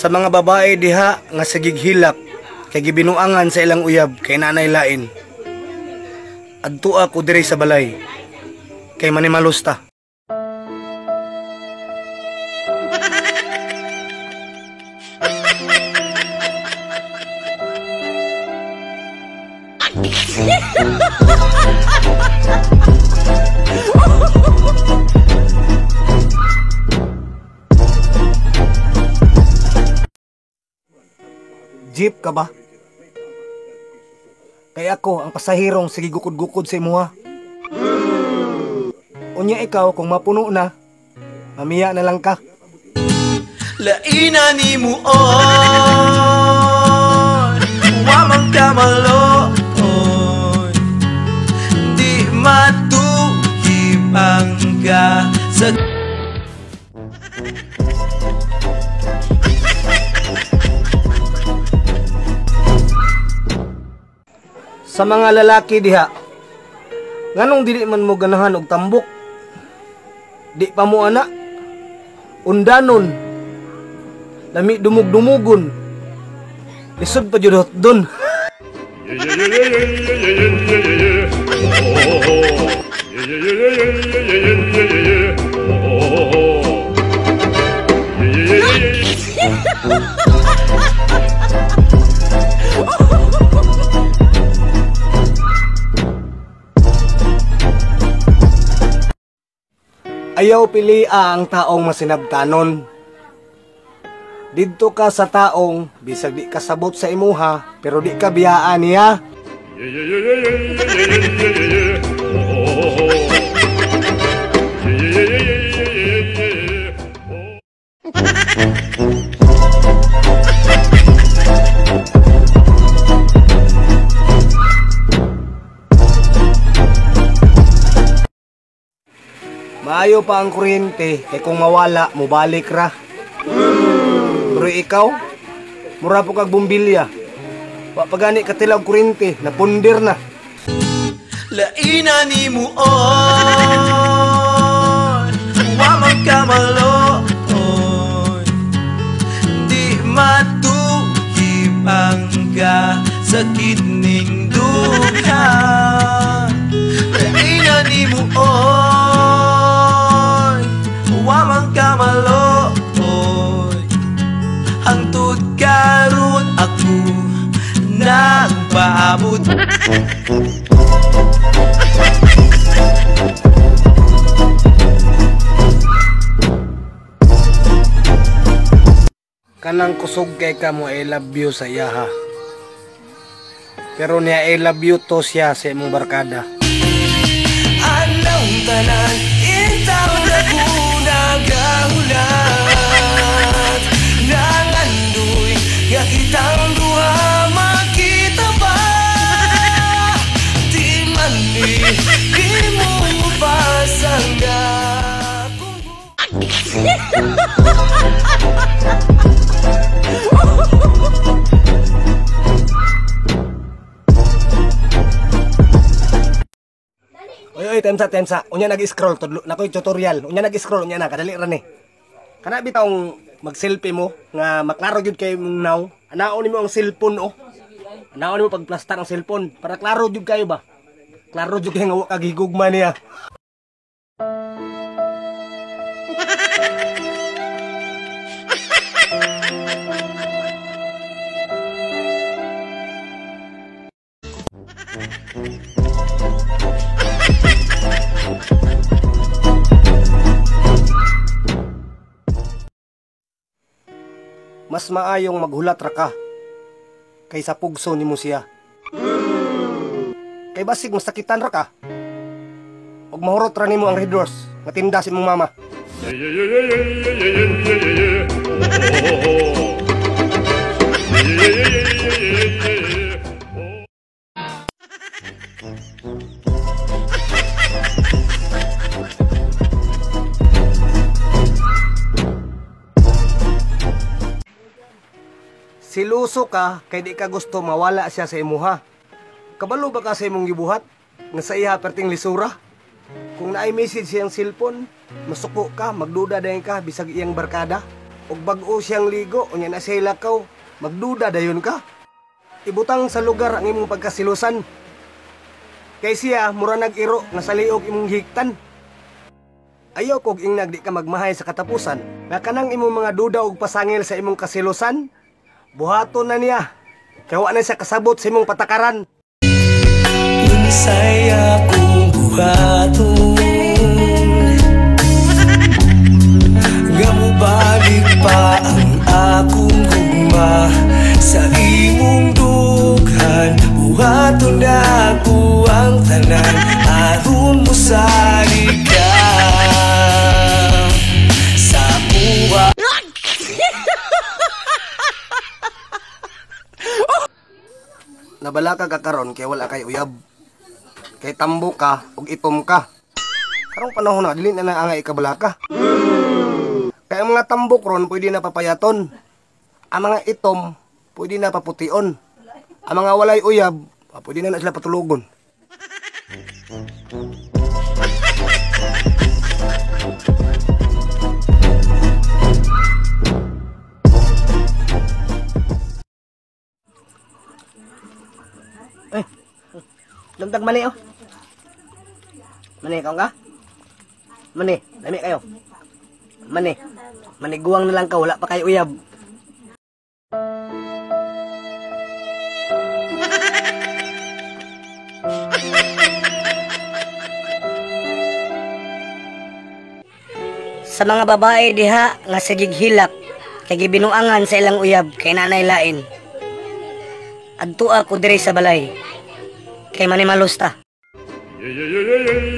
Sa mga babae diha nga sigig hilak kay gibinuangan sa ilang uyab kay nanay lain. Adtua ko diri sa balay kay manimalos ta. Jeep ka ba? Kaya ako ang pasahirong sige gukod-gukod sa imuha. Unya ikaw kung mapuno na, mamiya na lang ka. Laina ni mo oy, wa man ka maluoy, di matuhib ang ka sa. Sa mga lalaki diha, nganong dili man mo ganahan og tambok? Di pa mo ana, undanon, lami dumug-dumugon, lisod pa jud hotdon. Ayaw pilia ang taong masinabtanon. Didto ka sa taong bisag di ka sabot sa imuha pero di ka biyaan niya. Maayo pa ang kuryente kay kung mawala mobalik ra. Pero ikaw, mura po kag bumbilya. Wa pa gani katilaw kuryente, napundir na. Laina ni mo oy, wa man ka maluoy, di matuhib ang kasakit ning dugha. Laina ni mo oy, wa man ka maluoy, hangtod karon ako nagpaabot. Kanang kusog kay ka mo I love you sa iyaha, pero niya I love you to siya sa imong barkada. Anong tanan intaw na nagahulat, nangandoy nga kitang duha makita pa, di man ni di mo pasangga. Oy, oy, temsa, temsa. Unya nag-scroll, tudlo na ko'y tutorial. Unya nag-scroll, unya na, kadali ra ni. Kana bitawng mag-selfie mo, nga maklaro gyud kay mong now. Anaon nimo ang cellphone, oh. Anaon nimo pagplastar ang cellphone. Para klaro gyud kayo ba? Klaro gyud kay nga wa ka gigugma niya. Mas maayong maghulat ra ka kaysa pugso nimo siya. Kay basig masakitan ra ka og mahurot ra nimo ang Red Horse nga tinda sa imong mama. Siluso ka kay di ka gusto mawala siya sa imuha. Kabalo ba ka sa imong gibuhat nga sa iya perting lisura? Kung naay message siyang cellphone, masuko ka, magduda dayon ka bisag iyang barkada. Ug bag-o siyang ligo, unya na siya lakaw, magduda dayon ka. Ibutang sa lugar ang imong pagkasilusan. Kay siya mura nag-iro nga sa liog imong hiktan. Ayaw kog ingnag di ka magmahay sa katapusan, nga kanang imong mga duda og pasangil sa imong kasilusan, buhaton na niya. Kay wa na siya kasabot sa imong patakaran. Unsay akong buhaton nga mobalik pa ang akong gugma sa imong dughan, buhaton nako ang tanan aron mosali ka sa kuha. Nabalaka ka karon kay wala kay uyab. Kay tambo ka ug itom ka. Karong panahon na dili na na angay ikabalaka. Kay ang mga tambok ron pwede na papayaton. Ang mga itom pwede na papution. Ang mga walay uyab, pwede na na sila patulugon. Lugdag mani oh. Mani kaon ka? Mani, lami kayo. Mani. Maniguang na lang ka, wala pa kayo uyab. Sa mga babae diha nga sigig hilak kay gibinuangan sa ilang uyab kay nanay lain. Adtua ko diri sa balay kay manimalos ta. Yeah, yeah, yeah, yeah, yeah.